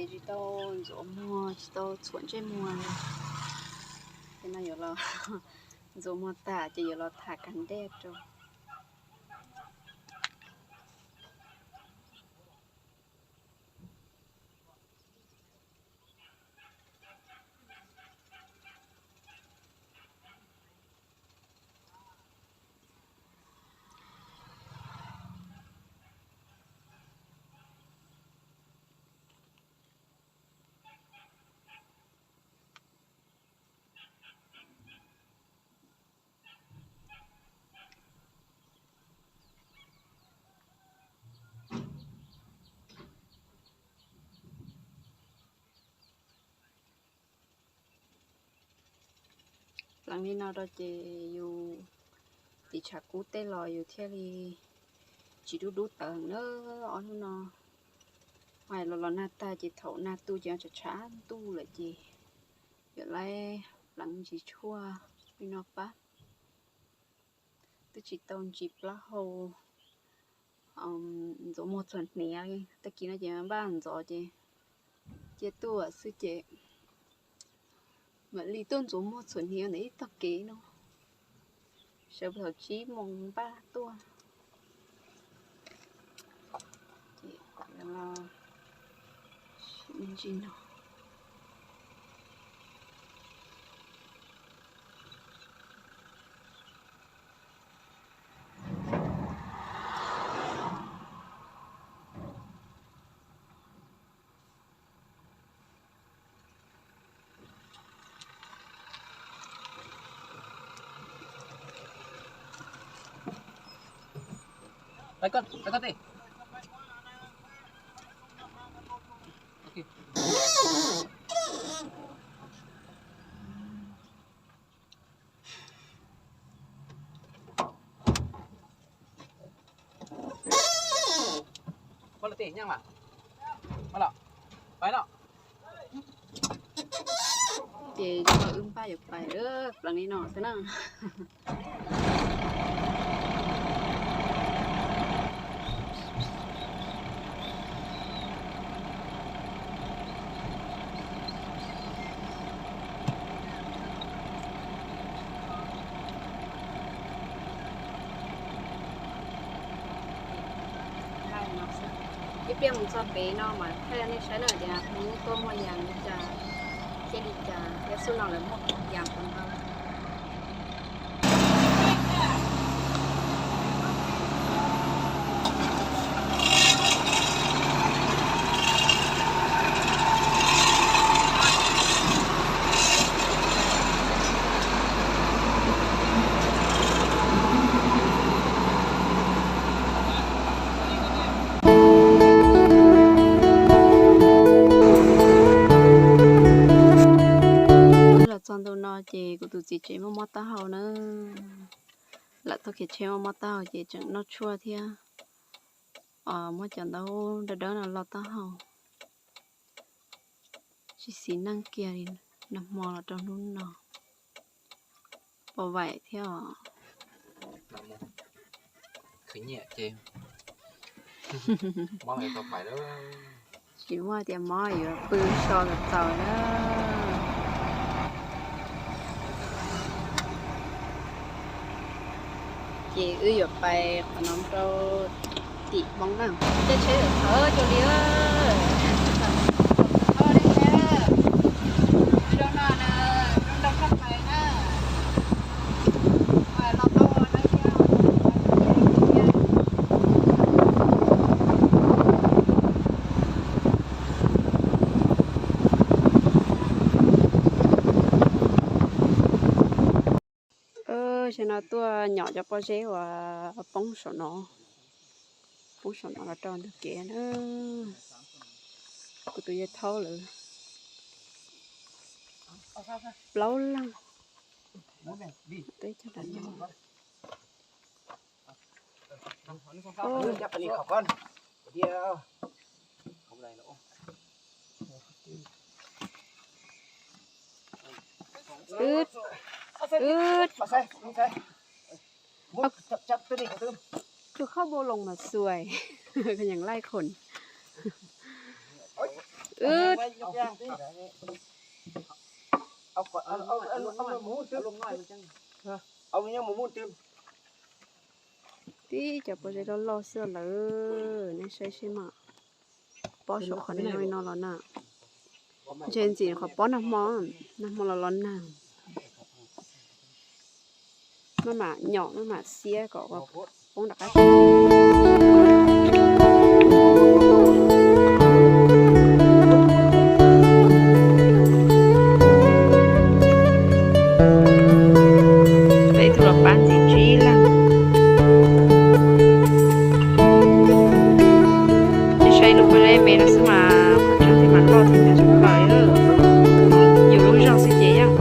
Tsis tau ntxuav muag, tsis tau txhuam ntsej muag li. Ces no yuav los ntxuav muag tas ces yuav los tham kas dej rau. Pleev li no rau ces yus tiv tshav kub tej los yus thiaj li tsis dub dub tawv na. Ob hnub no hais los los nag tag ces thaum nag tu ces tshav tshav ntuj lawm ces yuav laib pleev ntsis tshuaj li no pab. Twb tsis tau ntsis plaub hau ntxuav muag txhuam hniav li. Tag kis no ces npaj ntxov ces cia tuaj xwb ces mam li tuaj ntxuav muag txhuam hniav ntawm ib tog kev no. Sawv thaum tsib moos npaj tuaj. Ces ntsis no. Ces wb npaj yuav pais pleev li no xwb na. Ib pliag mus txog pem no mas thaij nej saib na tias hnub tuaj muaj yas li cas, thiab li cas thiab xub no lawv muaj yas puas ntau. Los txog ntu no ces kuv tus txiv tsev muaj mob taub hau na. Lam taug kev tsheb muaj mob taub hau ces tseem noj tshuaj thiab muab cov ntaub dawb dawb no lo taub hau. Tsis xis neej kiag li, nag hmo los rau hnub no. Pom vaim thiab os. Tsis muaj tias mob yuav pw so txaus txaus na. Ces wb yuav pais qhov no rau tim Hmoob na. Tej tsheb thawv cuag li. Tam sim no tuaj nyom cov pob zeb uas poob saum no, poob saum no los rau ntug kev na. Kuv tus yawg thaub lawv plaub leeg. Tus khauj npau loos mas xuais, koj nyeem laij khoom. Wb tib cov pob zeb loj loj xwb lawm, nej saib seb mas. Pob saum qhov no li no los na. Ntshe ntxim qhov pob nag hmo, nag hmo los los nag. Maj mam nyom maj mam xiab kom poob rov qab. Peb tus los pab ntxiv tsib leeg. Ces saib lub pob zeb me no xwb mas qhov tseeb ces mas loj tiag tiag tshaj plaws. Yus lub zog xwb ces yeej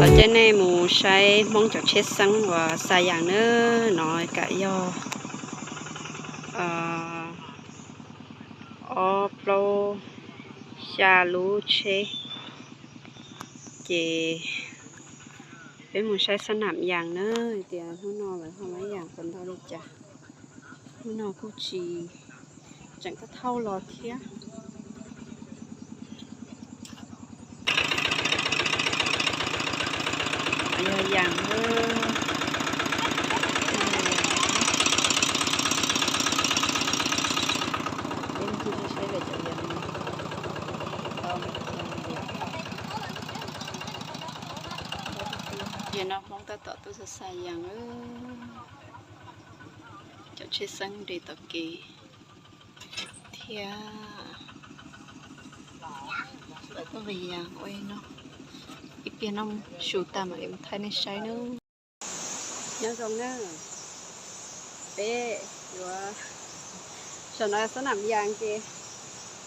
Los coj nej mus saib Hmoob cov tsheb xeeb uas xa yas nawb. No kam yog ob plaub xya lub tsheb. Ces peb mus saib xab nam yas nawb, tias hnub no lawv ho muab yas puas ntau li cas. Hnub no kuj tsis tseem thauj los thiab. Yog yas, peb mus saib lawv cov yas. Ces no Hmoob tab tom tuaj xa xa yas, cov tsheb xeeb nres tom kev thiab. Lawv tuaj nqis yas ua no, ib pliag noj su tas mam li mus thaij nej saib nawb. Nyob zoo na, peb yuav, saum no xab nam yas ces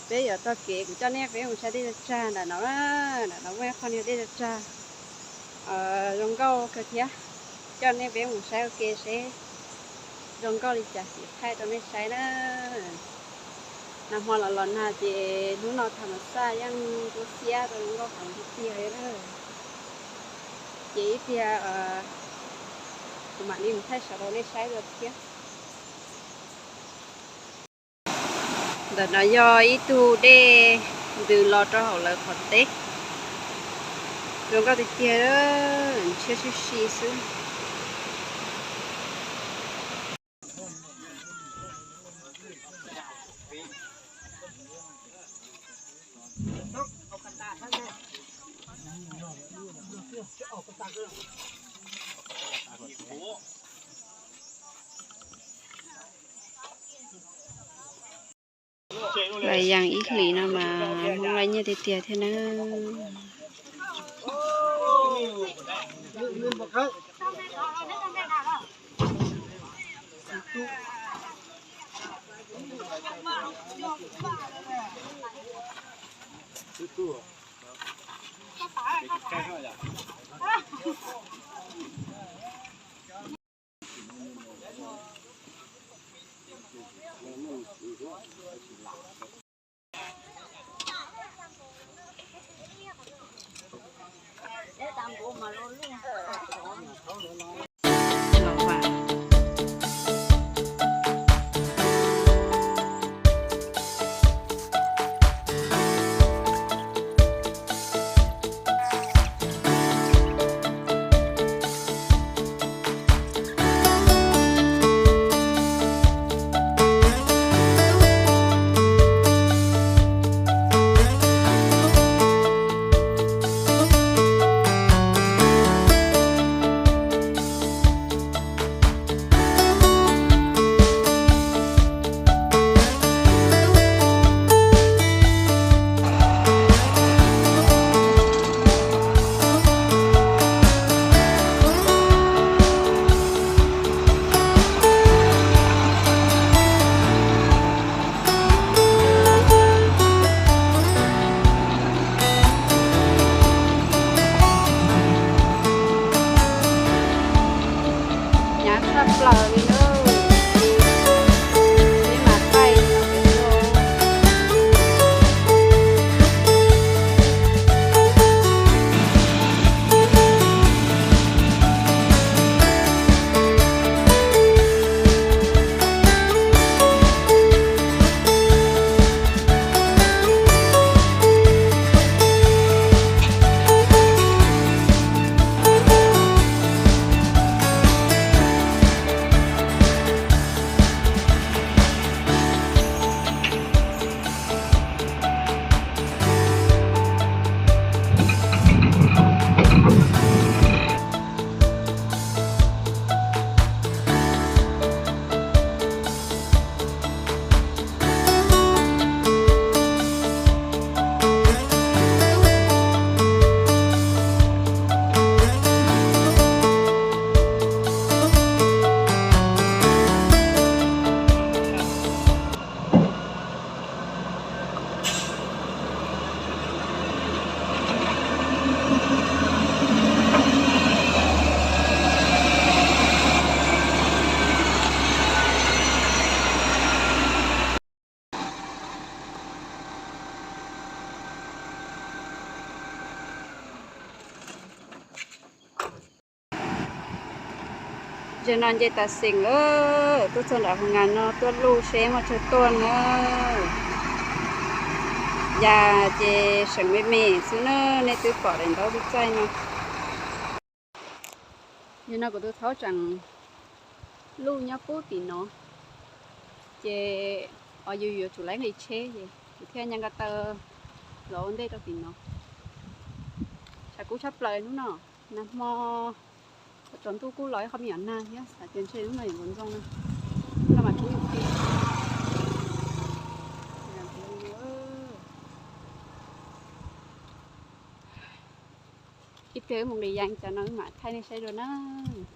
peb yuav taug kev kuv coj nej peb mus saib dej tsag ntawm no. Ntawm no muaj qhov niag dej tsag zoo nkauj kawg thiab. Coj nej peb mus saib ua ke seb zoo nkauj li cas ces thaij rau nej saib na. Nag hmo los los nag ces hnub no tham mas xaj yeej ntsuab xiab rau zoo nkauj heev tiag tiag li na. Ces ib pliag kuv mam li mus thaij saum rau nej saib dua thiab. Ntawm no yog ib tug dej ntws los rau hauv lawv qhov teb. Zoo nkauj tiag tiag, ntshiab sib si xwb. Lawv yees ib hlis no mas Hmoob laj nyiaj tiag tiag thiab nawb. Zaum no nce tas xeem lawm, tuaj txog nram hoo nkas no tuaj luj seb muaj tsawg tuaj na. Yam ces seem me me xwb na, nej twb pom daim ntaub tub txaij no. Yog no kuv tus thaub tseem luj nyob pub tim no, ces yus yuav tsum laiv nqi tsheb ces kuv thiaj nqa taw los ua ntej rau tim no. Tshav kub tshaj plaws hnub no, nag hmo tsaus ntuj kuj los ib qho me nyuam nag thiab, xav tias ntshe hnub no yuav nkaus ntxoo na, hnub no mas kub ib pliag. Ib pliag wb mus nqis yees cov no wb mam thaij nej saib dua nawb.